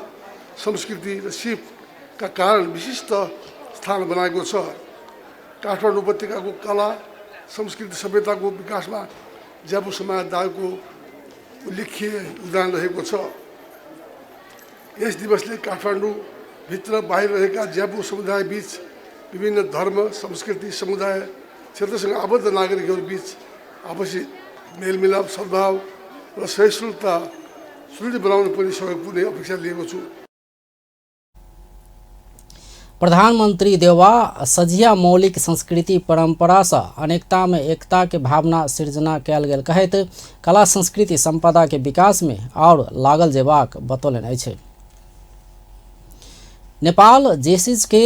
S15: संस्कृति र सिपका कारण विशिष्ट स्थान बनाएको छ। काठमाडौँ उपत्यकाको कला, संस्कृति, सभ्यताको विकासमा ज्यापु समाज दाको उल्लेख्य योगदान रहेको छ। यस दिवसले काठमाडौँभित्र बाहिर रहेका ज्यापु समुदाय बीच विभिन्न धर्म, संस्कृति, समुदाय क्षेत्रसँग आबद्ध नागरिकहरू बीच आपसी मेलमिलाप, सद्भाव र सहिष्णुता सुदृढ बनाउन पनि सहयोग पुग्ने अपेक्षा लिएको छु।
S1: प्रधानमंत्री देउवा सझिया मौलिक संस्कृति परंपरा से अनेकता में एकता के भावना सृजना कयल गेल कहैत कला संस्कृति संपदा के विकास में और लागल जेबाक बतौलनि अछि। नेपाल जेसिस के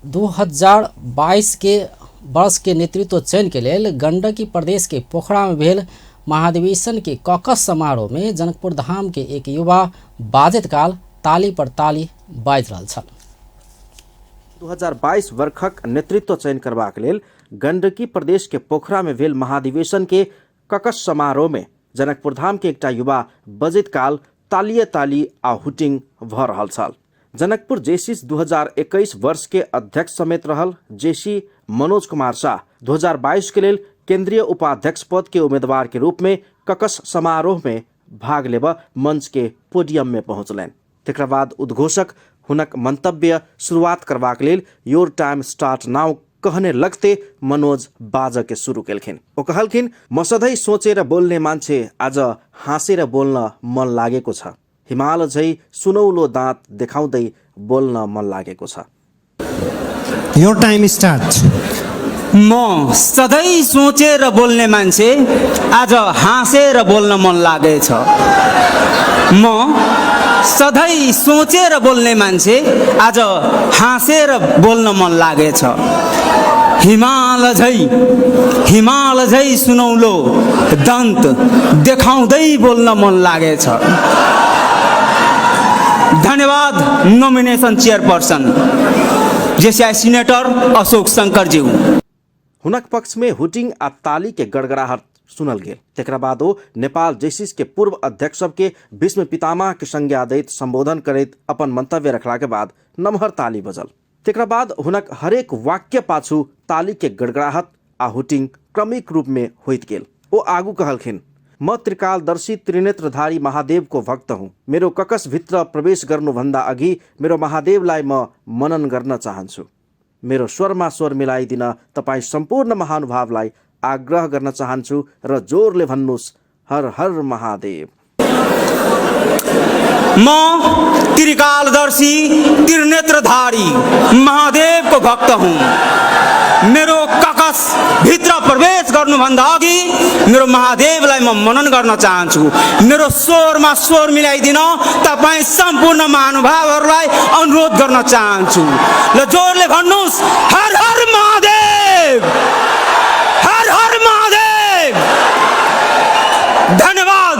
S1: 2022 के वर्ष के नेतृत्व चयन के लेल गंडकी प्रदेश के पोखरा में भेल महाधिवेशन के कॉकस समारोह में जनकपुर धाम के एक युवा बाजैत काल ताली पर ताली बाजि रहल छल।
S7: 2022 वर्षक नेतृत्व चयन करबाक लेल गंडकी प्रदेश के पोखरा में भेल महाधिवेशन के ककस समारोह में जनकपुर धाम के एकटा युवा बजैत काल तालिए ताली आ हुटिंग भ रहल छल। जनकपुर जेसिस 2021 वर्ष के अध्यक्ष समेत रहल जेसी मनोज कुमार शाह 2022 के लेल केंद्रीय उपाध्यक्ष पद के उम्मीदवार के रूप में ककस समारोह में भाग लेब मंच के पोडियम में पहुँचलनि। तकर बाद उद्घोषक हुनक मंतव्य शुरुआत करबाक लेल your time start नाउ कहने लगते मनोज बाजऽ के शुरू केलखिन। ओ कहलखिन, म सधैँ सोचेर बोल्ने मान्छे आज हाँसेर बोल्न मन लागेको छ। हिमाल झै सुनौलो दाँत देखाउँदै बोल्न मन लागेको छ।
S16: Your time start. म सधैँ सोचेर बोल्ने मान्छे आज हाँसेर बोल्न मन लागेछ। म सधैँ सोचेर बोल्ने मान्छे आज हाँसेर बोल्न मन लागेछ। हिमाल झै सुनौलो दन्त देखाउँदै बोल्न मन लागेछ। धन्यवाद nomination chairperson JCI senator Ashok शंकरज्यू।
S7: हुनक पक्ष में हुटिंग आ ताली के गड़गड़ाहट सुनल गेल। तकरा बाद ओ नेपाल जेसिस के पूर्व अध्यक्ष सबके भीष्म पितामह के संज्ञा दैत संबोधन करैत अपन मंतव्य रखला के बाद नमहर ताली बजल। तकरा बाद हुनक हरेक वाक्य पाछू ताली के गड़गड़ाहट आ हुटिंग क्रमिक रूप में होइत गेल। ओ आगू कहलखिन, म त्रिकालदर्शी त्रिनेत्रधारी महादेवको भक्त हुँ। मेरो ककस भित्र प्रवेश गर्नुभन्दा अघि मेरो महादेवलाई म मनन गर्न चाहन्छु। मेरो स्वरमा स्वर मिलाइदिन तपाईँ सम्पूर्ण महानुभावलाई आग्रह गर्न चाहन्छु र जोरले भन्नुहोस्, हर हर महादेव।
S16: म त्रिकालदर्शी त्रिनेत्रधारी महादेवको भक्त हुँ। मेरो ककस भित्र प्रवेश गर्नुभन्दा अघि मेरो महादेवलाई म मनन गर्न चाहन्छु। मेरो स्वरमा स्वर मिलाइदिन तपाईँ सम्पूर्ण महानुभावहरूलाई अनुरोध गर्न चाहन्छु। ल जोरले भन्नुहोस्, हर हर महादेव, हर हर महादेव। धन्यवाद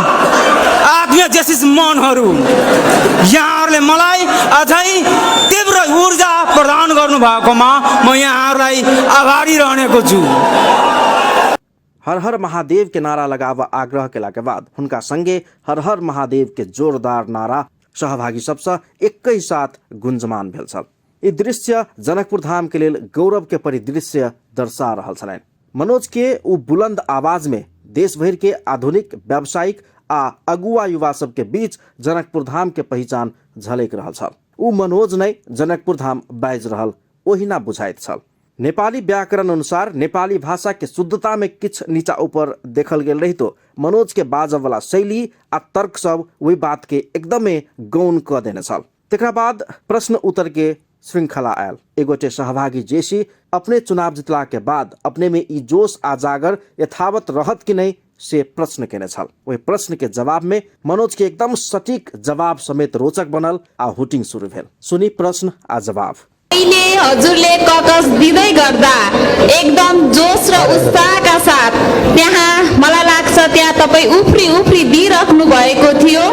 S16: आत्मीय जेसिस मनहरू, यहाँहरूले मलाई अझै तीव्र ऊर्जा प्रदान गर्नुभएकोमा म यहाँहरूलाई आभारी रहनेको छु।
S7: हर हर महादेव के नारा लगाव आग्रह केला के बाद हुनका संगे हर हर महादेव के जोरदार नारा सहभागी सबसँ एकै साथ गुंजमान भेल छल। ई दृश्य जनकपुर धाम के लेल गौरव के परिदृश्य दर्शा रहल छलनि। मनोज के उ बुलंद आवाज में देशभरि के आधुनिक व्यावसायिक आ अगुआ युवा सबके बीच जनकपुर धाम के पहिचान झलकि रहल छल। उ मनोज नै जनकपुर धाम बाजि रहल ओहिना बुझाइत छल। नेपाली व्याकरण अनुसार नेपाली भाषा के शुद्धता में किछु नीचा ऊपर देखल गेल रहितो मनोज के बाजऽ वाला शैली आ तर्क सब ओहि बात के एकदमे गौण कऽ देने छल। तकरा बाद प्रश्न उत्तर के श्रृंखला आयल। एगोटे सहभागी जेसी अपने चुनाव जितला के बाद अपने में ई जोश आ जागर यथावत रहत कि नहीं से प्रश्न केने छल। ओहि प्रश्न के जवाब में मनोज के एकदम सटीक जवाब समेत रोचक बनल आ हुटिंग शुरू भेल। सुनी प्रश्न आ जवाब।
S17: अहिले हजुरले ककस दिँदै गर्दा एकदम जोश र उत्साहका साथ त्यहाँ मलाई लाग्छ त्यहाँ तपाईँ उफ्री उफ्री दिइराख्नु भएको थियो।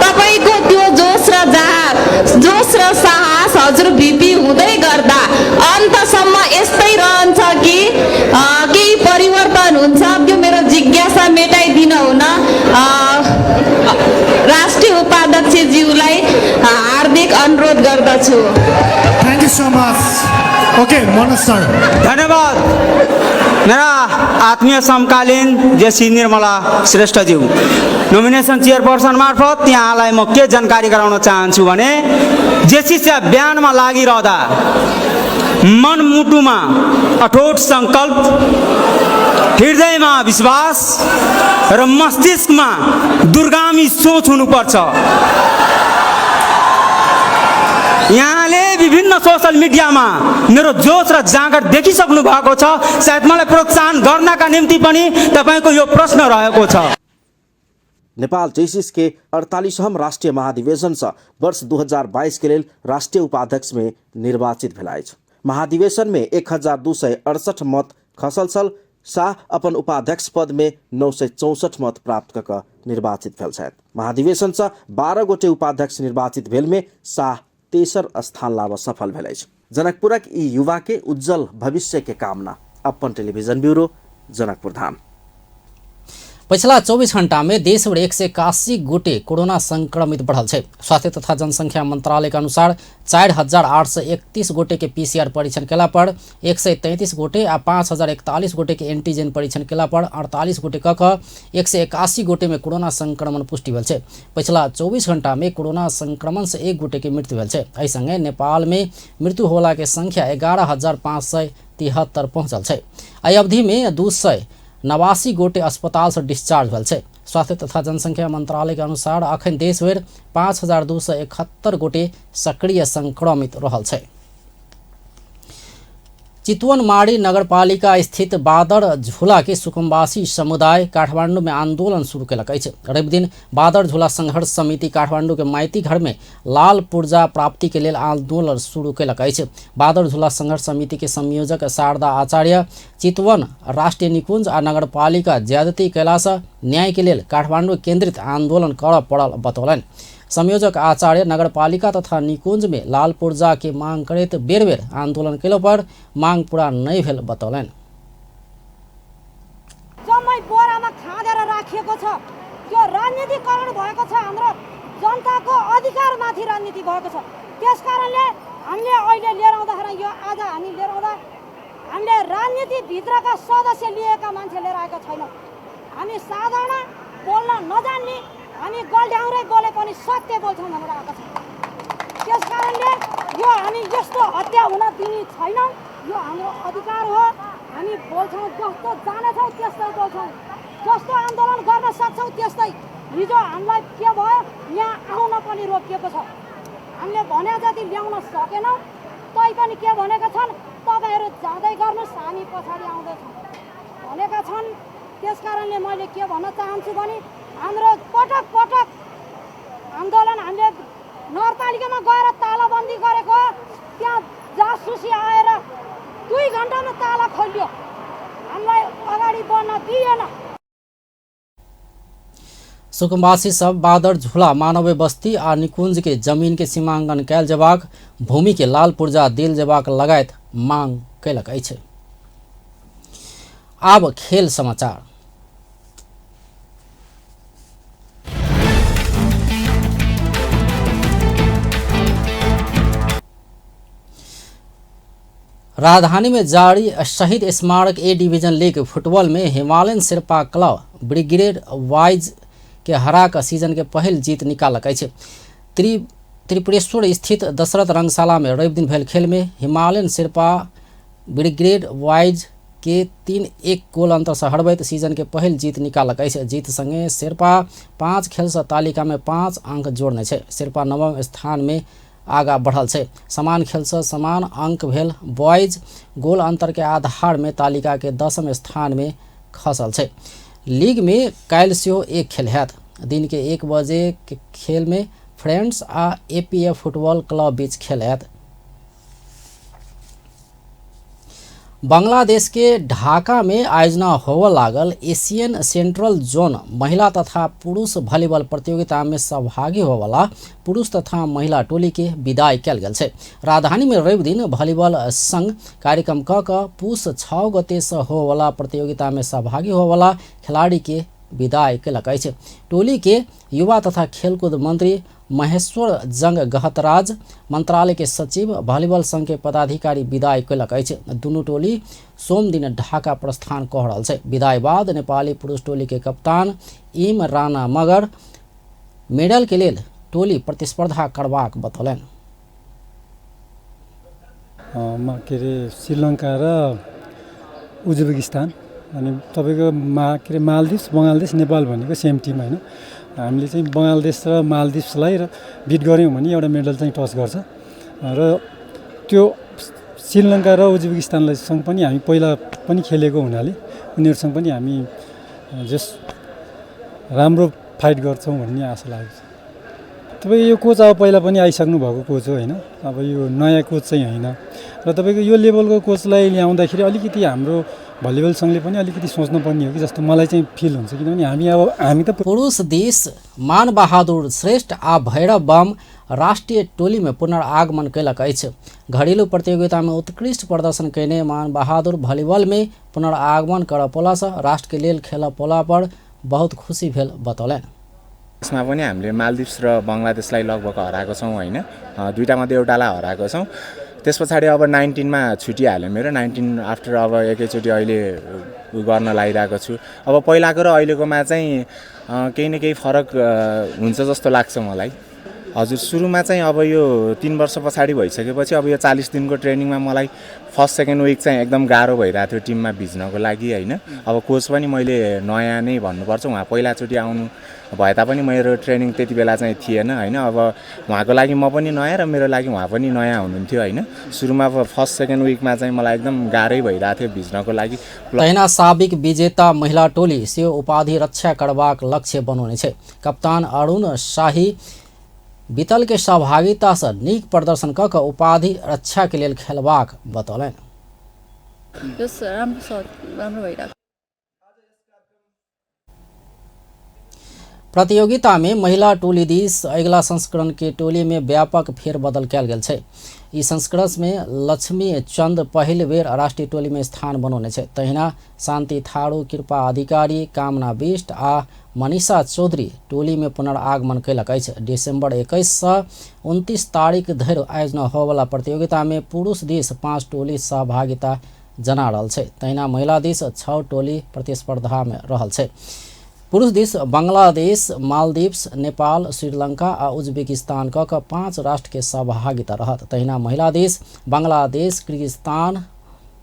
S17: तपाईँको त्यो जोस र साहस हजुर भिपी हुँदै गर्दा अन्तसम्म यस्तै रहन्छ कि केही परिवर्तन हुन्छ, त्यो मेरो जिज्ञासा मेटाइदिन हुन राष्ट्रिय उपाध्यक्षज्यूलाई हार्दिक अनुरोध गर्दछु।
S18: Thank you so much. Okay Manoj sir,
S16: धन्यवाद। मेरा आत्मीय समकालीन जेसी निर्मला श्रेष्ठज्यू, नोमिनेसन चेयरपर्सन मार्फत यहाँलाई म के जानकारी गराउन चाहन्छु भने जेसी बिहानमा लागिरहँदा मनमुटुमा अठोट सङ्कल्प, हृदयमा विश्वास र मस्तिष्कमा दुर्गामी सोच हुनुपर्छ। यहाँले विभिन्न सोसल मिडियामा मेरो जोस र जाँगर देखिसक्नु भएको छ। सायद मलाई प्रोत्साहन गर्नका निम्ति पनि तपाईँको यो प्रश्न रहेको छ।
S7: नेपाल जेसिस के 48वां राष्ट्रिय महाधिवेशन से वर्ष 2022 के लेल राष्ट्रिय उपाध्यक्ष में निर्वाचित भेल अछि। महाधिवेशन में 1268 मत खसल छल। शाह अपन उपाध्यक्ष पद में 964 मत प्राप्त क निर्वाचित भेल छथि। महाधिवेशन से 12 गोटे उपाध्यक्ष निर्वाचित भेल में शाह तेसर स्थान लाब सफल भेल अछि। जनकपुरक ई युवा के उज्जवल भविष्य के कामना। अपन टेलीविजन ब्यूरो, जनकपुर धाम।
S1: पछिला 24 घंटा में देशभर 181 गोटे कोरोना संक्रमित बढ़ल छै। स्वास्थ्य तथा जनसंख्या मंत्रालय के अनुसार 4831 गोटे के पीसीआर परीक्षण केला पर 133 गोटे आ 5041 गोटे के एंटीजन परीक्षण केला पर 48 गोटे क 181 गोटे में कोरोना संक्रमण पुष्टि भेल छै। पछिला 24 घंटा में कोरोना संक्रमण से 1 गोटे के मृत्यु भेल छै। एहि संगे नेपाल में मृत्यु होला के संख्या 11,573 पहुँचल छै। एहि अवधि में 289 गोटे अस्पताल से डिस्चार्ज भेल छै। स्वास्थ्य तथा जनसंख्या मंत्रालय के अनुसार अखन देशभरि 5271 गोटे सक्रिय संक्रमित रहल छै। चितवनमारी नगरपालिका स्थित बादर झूला के सुकुम्बासी समुदाय काठमांडू में आंदोलन शुरू केलक अछि। रविदिन बादर झूला संघर्ष समिति काठमांडू के माइती घर में लाल पुर्जा प्राप्ति के लेल आंदोलन शुरू केलक अछि। बादर झूला संघर्ष समिति के संयोजक शारदा आचार्य चितवन राष्ट्रीय निकुंज आ नगरपालिका ज्यादती कयलासँ न्याय के लेल काठमांडू केंद्रित आंदोलन करऽ पड़ल बतौलनि। संयोजक आचार्य नगरपालिका तथा निकुंज में लाल पुर्जा के मांग करैत बेर बेर आंदोलन केलो पर मांग पूरा नहीं भेल बतौलनि।
S19: जम्मै बोरामा खाँदेर राखिएको छ, त्यो राजनीतिकरण भएको छ, हाम्रो जनताको अधिकारमाथि राजनीति भएको छ। त्यसकारणले हामीले अहिले लिएर आउँदाखेरि यो आज हामी लिएर आउँदा हामीले राजनीति भित्रका सदस्य लिएका मान्छे लिएर आएका छैनौँ। हामी साधारण बोल्न नजान्ने, हामी गल्ड्याउरै बोले पनि सत्य बोल्छौँ भनेर आएका छौँ। त्यसकारणले यो हामी यस्तो हत्या हुन दिने छैनौँ, यो हाम्रो अधिकार हो। हामी बोल्छौँ, जस्तो जानेछौँ त्यस्तै बोल्छौँ, जस्तो आन्दोलन गर्न सक्छौँ त्यस्तै। हिजो हामीलाई के भयो, यहाँ आउन पनि रोकिएको छ। हामीले भने जति ल्याउन सकेनौँ, तैपनि के भनेका छन्, तपाईँहरू जाँदै गर्नुहोस्, हामी पछाडि आउँदैछौँ भनेका छन्। त्यसकारणले मैले के भन्न चाहन्छु भने हाम्रो पटक पटक आन्दोलन हामीले नगरपालिकामा गएर तालाबन्दी गरेको, त्यहाँ जासुसी आएर 2 घन्टामा ताला खोलियो, हामीलाई अगाडि बढ्न दिएन।
S1: सुकुम्बासी सब बादर झूला मानवीय बस्ती आ निकुंज के जमीन के सीमांकन कयल जेबाक, भूमि के लाल पुर्जा देल जेबाक लगायत मांग कयलक अछि। आब खेल समाचार। राजधानी में जारी शहीद स्मारक ए डिवीजन लीग फुटबॉल में Himalayan Sherpa club brigade wise के हरा कऽ सीजन के पहिल जीत निकालक अछि। त्रिपुरेश्वर स्थित दशरथ रंगशाला में रवि दिन भेल खेल में हिमालयन शेरपा ब्रिगेड वाइज के 3-1 गोल अंतर से हरबैत सीजन के पहिल जीत निकालक अछि। जीत संगे शेरपा 5 खेल से तालिका में 5 अंक जोड़ने छै। शेरपा 9वां स्थान में आगा बढ़ल छै। समान खेल से समान अंक भेल बॉयज गोल अंतर के आधार में तालिका के 10वां स्थान में खसल छै। लीग में काल्हि सेहो एक खेल हैत। दिन के 1 बजे के खेल में फ्रेंड्स आ एपीएफ फुटबॉल क्लब बीच खेल हैत। बांग्लादेश के ढाका में आयोजना होवऽ लागल एशियन सेंट्रल जोन महिला तथा पुरुष वॉलीबॉल प्रतियोगिता में सहभागी होवला पुरुष तथा महिला टोली के विदाई कयल गेल छै। राजधानी में रवि दिन वॉलीबॉल संघ कार्यक्रम क पुस 6 गते से होवला प्रतियोगिता में सहभागी होवला खिलाड़ी के विदाई कयलक अछि। टोली के युवा तथा खेलकूद मंत्री महेश्वर जंग गहतराज, मंत्रालय के सचिव, वॉलीबॉल संघ के पदाधिकारी विदाई कयलक अछि। दुनू टोली सोम दिन ढाका प्रस्थान कऽ रहल छै। विदाई बाद नेपाली पुरुष टोली के कप्तान इम राणा मगर मेडल के लेल टोली प्रतिस्पर्धा करबाक बतौलनि।
S20: के अरे श्रीलङ्का र उज्बेकिस्तान अनि तपाईँको के अरे मालदिप्स, बङ्गलादेश, नेपाल भनेको सेम टिम होइन। हामीले चाहिँ बङ्गलादेश र मालदिप्सलाई र बिट गऱ्यौँ भने एउटा मेडल चाहिँ टच गर्छ र त्यो श्रीलङ्का र उज्बेकिस्तानलाई सँग पनि हामी पहिला पनि खेलेको हुनाले उनीहरूसँग पनि हामी जस राम्रो फाइट गर्छौँ भन्ने आशा लागेको छ। तपाईँ यो कोच अब पहिला पनि आइसक्नु भएको कोच हो होइन, अब यो नयाँ कोच चाहिँ होइन र तपाईँको यो लेभलको कोचलाई ल्याउँदाखेरि अलिकति हाम्रो भलिबल सङ्घले पनि अलिकति सोच्नुपर्ने हो कि जस्तो मलाई चाहिँ फिल हुन्छ, किनभने हामी अब हामी त
S1: पुरुष देश मानबहादुर श्रेष्ठ आ भैरव बम राष्ट्रिय टोली में पुनर्आगमन कयलक अछि। घरेलू प्रतियोगिता में उत्कृष्ट प्रदर्शन कयने मानबहादुर वॉलीबॉल में पुनर्आगमन करऽ पौलासँ राष्ट्र के लेल खेलऽ पौला पर बहुत खुशी भेल बतौलनि।
S21: यसमा पनि हामीले मालदिप्स र बङ्गलादेशलाई लगभग हराएको छौँ होइन, दुईवटा मध्ये एउटालाई हराएको छौँ। त्यस पछाडि अब 19मा छुटिहाल्यो मेरो, 19 आफ्टर अब एकैचोटि अहिले गर्न लागिरहेको छु। अब पहिलाको र अहिलेकोमा चाहिँ केही न केही फरक हुन्छ जस्तो लाग्छ मलाई। हजुर, सुरुमा चाहिँ अब यो 3 वर्ष पछाडि भइसकेपछि अब यो 40 दिनको ट्रेनिङमा मलाई फर्स्ट सेकेन्ड विक चाहिँ एकदम गाह्रो भइरहेको थियो टिममा भिज्नको लागि होइन। अब कोच पनि मैले नयाँ नै भन्नुपर्छ, उहाँ पहिलाचोटि आउनु भए तापनि मेरो ट्रेनिङ त्यति बेला चाहिँ थिएन होइन। अब उहाँको लागि म पनि नयाँ र मेरो लागि उहाँ पनि नयाँ हुनुहुन्थ्यो होइन। सुरुमा अब फर्स्ट सेकेन्ड विकमा चाहिँ मलाई एकदम गाह्रै भइरहेको थियो भिज्नको लागि।
S1: तहिना साबिक विजेता महिला टोली सेहो उपाधि रक्षा करबाक लक्ष्य बनौने छै। कप्तान अरुण शाही बीतल के सहभागिता से नीक प्रदर्शन क के उपाधि रक्षा के लेल खेलबाक बतौलनि। प्रतियोगिता में महिला टोली दिस अगिला संस्करण के टोली में व्यापक फेरबदल कयल गेल छै। ई संस्करण में लक्ष्मी चंद पहिल बेर राष्ट्रीय टोली में स्थान बनौने छै। तहिना शांति थारू, कृपा अधिकारी, कामना बिष्ट आ मनीषा चौधरी टोली में पुनर्आगमन कयलक अछि। दिसंबर 21 से 29 तारीख धरि आयोजना होवला प्रतियोगिता में पुरुष दिस 5 टोली सहभागिता जना रहल छै। तहिना महिला दिस 6 टोली प्रतिस्पर्धा में रहल छै। पुरुष देश बांग्लादेश, मालदीव्स, नेपाल, श्रीलंका आ उज्बेकिस्तान क 5 राष्ट्र के सहभागिता रहत। तहिना महिला देश बांग्लादेश, किर्गिस्तान,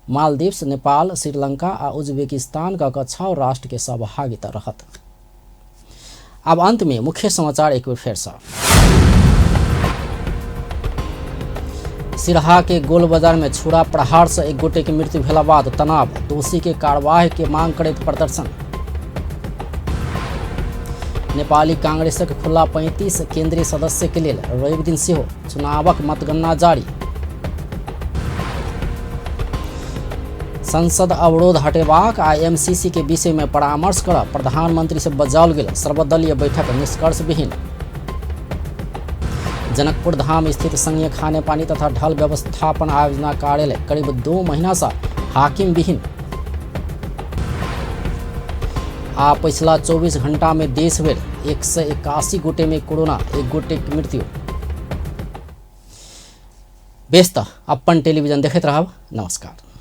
S1: मालदीव्स, नेपाल, श्रीलंका आ उज्बेकिस्तान क 6 राष्ट्र के सहभागिता रहत। अब अंत में मुख्य समाचार एक बेर फेर से। सिरहा के गोल बाजार में छुरा प्रहार से एक गोटे के मृत्यु भेला बाद तनाव, दोषी के कार्यवाही के मांग करैत प्रदर्शन। नेपाली कांग्रेसक खुला 35 केंद्रीय सदस्य के लेल रवि दिन सेहो चुनावक मतगणना जारी। संसद अवरोध हटेबाक आ एमसीसी के विषय में परामर्श कर प्रधानमंत्री से बजाओल गेल सर्वदलीय बैठक निष्कर्ष विहीन। जनकपुर धाम स्थित संघीय खानेपानी तथा ढल व्यवस्थापन आयोजना कार्यालय करीब 2 महीना से हाकिम विहीन। आ पिछला 24 घंटा में देश भर 181 गोटे में कोरोना, 1 गोटे की मृत्यु। बेस त अपन टेलीविजन देखैत रहब। नमस्कार।